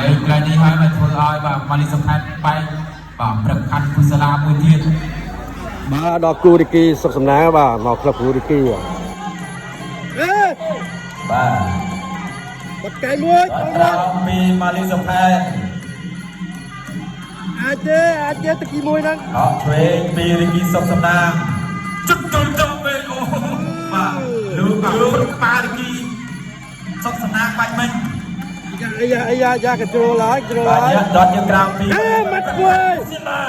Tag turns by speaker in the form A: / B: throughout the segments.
A: កន្លែងនេះហើយបានធ្វើឲ្យបាទម៉ាលីសុផែនបែកបាទព្រឹកខាន់ពុសលាមួយទៀត
B: បាទដល់គូរីគីសុកសំណាងបាទមកក្លឹបគូរីគីបាទ
C: អេ
A: បាទ
C: បាត់កែមួយ
A: បា
C: បង
A: ទត្រង់ពីម៉ាលីសុផែន
C: អាចទេអាចទេតគីមួយហ្នឹង
A: អកឆ្វេងពីរីគីសុកសំណាងជុតជុលទៅវិញអូបាទលូកលូកក្បាលរីគីសុកសំណាងបាច់មិញ
C: យ៉ាយ៉ាយ៉ាយ៉ាកជ្រុលហើយកជ្រុល
A: បាទ
C: ហើយ
A: យកដុតយកក្រោមពី
C: អេមាត់មួយ
A: សិលា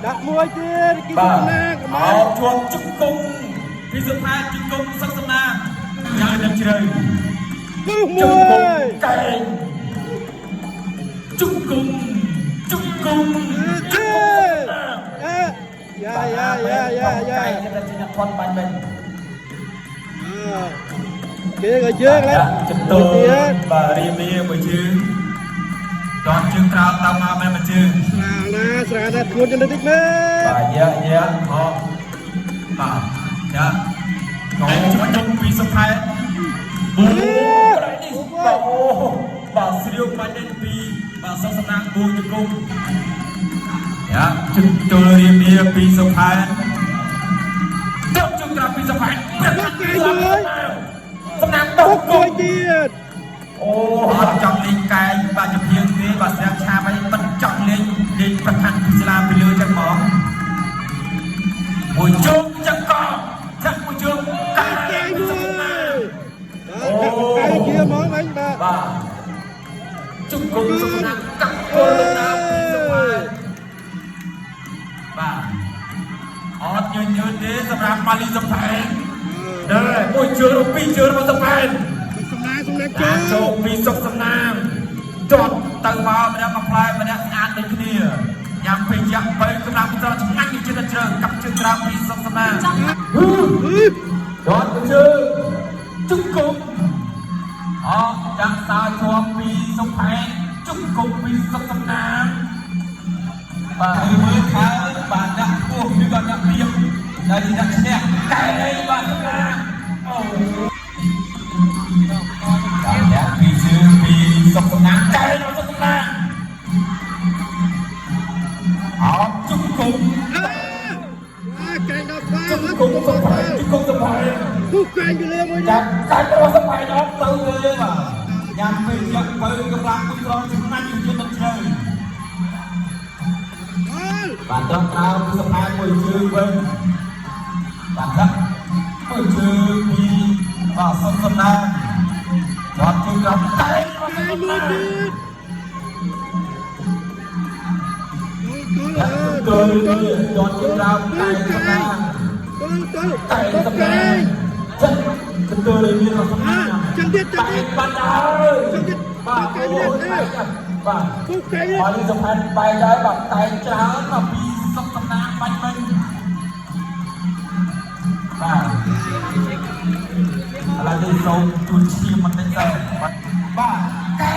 C: ដាក់មួយទៀតគី
A: បាទ
C: សំណាងកុំ
A: អ
C: ឲ្យ
A: ោបជាប់ជង្គង់ពីសុផែនជង្គង់សុកសំណាងយ៉ាងនឹងជ្រៅ
C: ពុះ
A: ជ
C: មួ
A: ង្គង់
C: យ
A: កែងជង្គង់ជង្គង់
C: អេអេយ៉ាយ៉ាយ៉ាយ៉ាយ៉ា
A: កែងតែជាអ្នកធាត់បាញ់វិញ
C: គេក៏ជើងឡើយ
A: ជន្ទល់បាទរៀមរៀមួយជើងដនជើងក្រោមទៅមកមែនមួយជើង
C: ស្រាលណាស្រាលណាធ្ងន់ជាងនេះតិចមើល
A: បាទយ៉ាយ៉ាហោបាទយ៉ាកែងជង្គង់ពីសុផែនបូកន្លែងនេះបាទអូបាទស្រាវបាញ់នេះពីបាទសុកសំណាងបួងជង្គង់យ៉ាជន្ទល់រៀមរៀពីសុផែនដនជើងក្រោមពីសុផែនសំណាងដ
C: ពុះ
A: កគ
C: មួយទៀត
A: អូអត់ចង់លេងកែងបាទចំហៀងទេបាទស្រាប់ឆាបអីមិនចង់លេងលេងប្រខាន់ពិស្លាពីលើចឹងហ្មងមួយជើងចឹងកចាក់មួយជើងកែ
C: កែ
A: ង
C: មួយបាទកែជាហ្មងអញបាទ
A: បាទជង្គង់សុខណាកាក់គល់ណាពីសុផានបាទអត់ញញើទេសម្រាប់ម៉ាលីសុផានដែរមួយជើងពីរជើងរបស់សុផាន
C: សំណាងសំណាង
A: ចា
C: ចូល
A: ចូលពីសុកសំណាងជាប់ទៅមកម្នាក់មួយផ្លែម្នាក់ស្អាតដូចគ្នាញ៉ាំពេលយ៉ាក់បើកម្លាំងត្រឆ្ងាញ់ជាជ្រើកាប់ជើងក្រៅពីសុកសំណាងជាប់ជើងជង្គង់អស់ចាក់សាជាប់ពីសុកផែនជង្គង់ពីសុកសំណាងបាទមើលខើបាទអ្នកពោះឬក៏អ្នកទៀបដែលជាអ្នកឈ្នះកែបាទសំណាងអូ បាទអ្នកពីជើងពីសុកសំណាងកែសុកសំណាងអោបជង្គង់
C: អាកែដល់បា
A: ជង្គង់សុផែជង្គង់សុផែ
C: ពុះកែពីលើមួយ
A: ចាប់កាច់របស់សុផែអត់ទៅទេបាទញ៉ាំពេលយ៉ាក់បើកម្លាំងពុយក្រចំណាញ់ជាមិនជ្រៅបាទត្រង់ក្រៅពីសុផែមួយជើងវិញបាទចាក់មួយជើងពីបាទសុកសំណាងជាប់ជើងក្រោមកែ
C: កែមួយទៀត
A: ទល់ទល់ជើងក្រោមកែសំណាង
C: ទល់ទល់
A: តែ
C: ទល់
A: សំ
C: កែ
A: ណាងចិត្តកន្ទល់មានសំណាង
C: ចឹងទៀតចឹង
A: បែ
C: ទៀត
A: កបាត់ហើយ
C: ចឹងទៀត
A: បាទ
C: កែទៀត
A: បាទ
C: ពុះកែ
A: បាទនេះសំខាន់បែកហើយបាទតែងច្រើនមកពីសុខសំណាងបាញ់មិញបាទឥឡូវនេះសូមជួនឈាមបន្តិចទៅបាទបាទកែ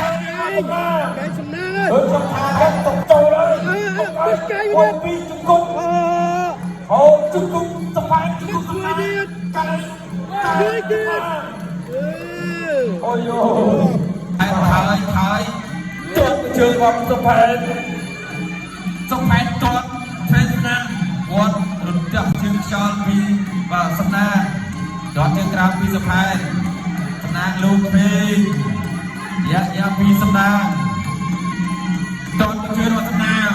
C: កែសំណាង
A: អើខ្ញុំថាទុកចូលហើយ
C: ពុះកែ
A: អូ
C: ទៀត
A: ពីជង្គង់
C: អូ
A: អូជង្គង់សំខាន់ជង្គង់សំណាងកែ
C: មួយទៀត
A: អូយយោហើយហើយហើយទាត់ជើងរបស់សុផែនសុផែនទាត់ផែនស្នាវត្តរន្ទះជើងខ្យល់ពីបាទសំណាងទាត់ជើងក្រៅពីសុផែនសំណាងលូកពេកយ៉ាយ៉ាពីសំណាងទាត់ជើងរបស់សំណាង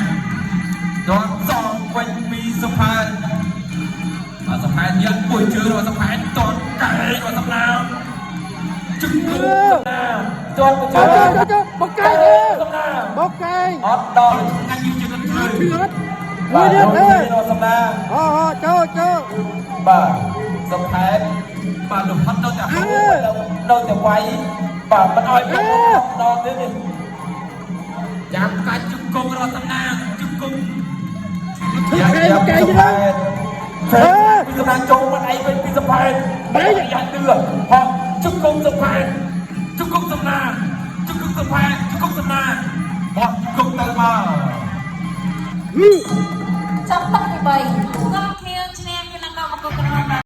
A: ទាត់សងវិញពីសុផែនបាទសុផែនយ៉ាមួយជើងរបស់សុផែនទាត់កែរបស់សំណាង ជង្គង់សំណាងជាប់ជើង
C: ចូលបកកែ
A: សំណាង
C: បកកែ
A: អត់ដល់ថ្ងៃយឺជឿជ្រៅ
C: ឈឿតមួយទៀតអេ
A: សំណាង
C: អូចូលចូល
A: បាទសំផែនបាទលំហិតទៅតែនៅតែវាយបាទមិនឲ្យបងដល់ទេនេះចាំកាច់ជង្គង់របស់សំណាងជង្គង់
C: កែកែទៅ
A: ពីសំណាងចូលមិនអីវិញពីសំផែនបែកយ៉ាទឿហោះជង្គង់សំផែនជង្គង់សំណាងជង្គង់សំផែនជង្គង់សំណាងបោះជង្គង់ទៅមក
D: ចាប់ទឹកទី3សុំខៀវឈ្នះគឺនឹងដល់មកគូក្រហម។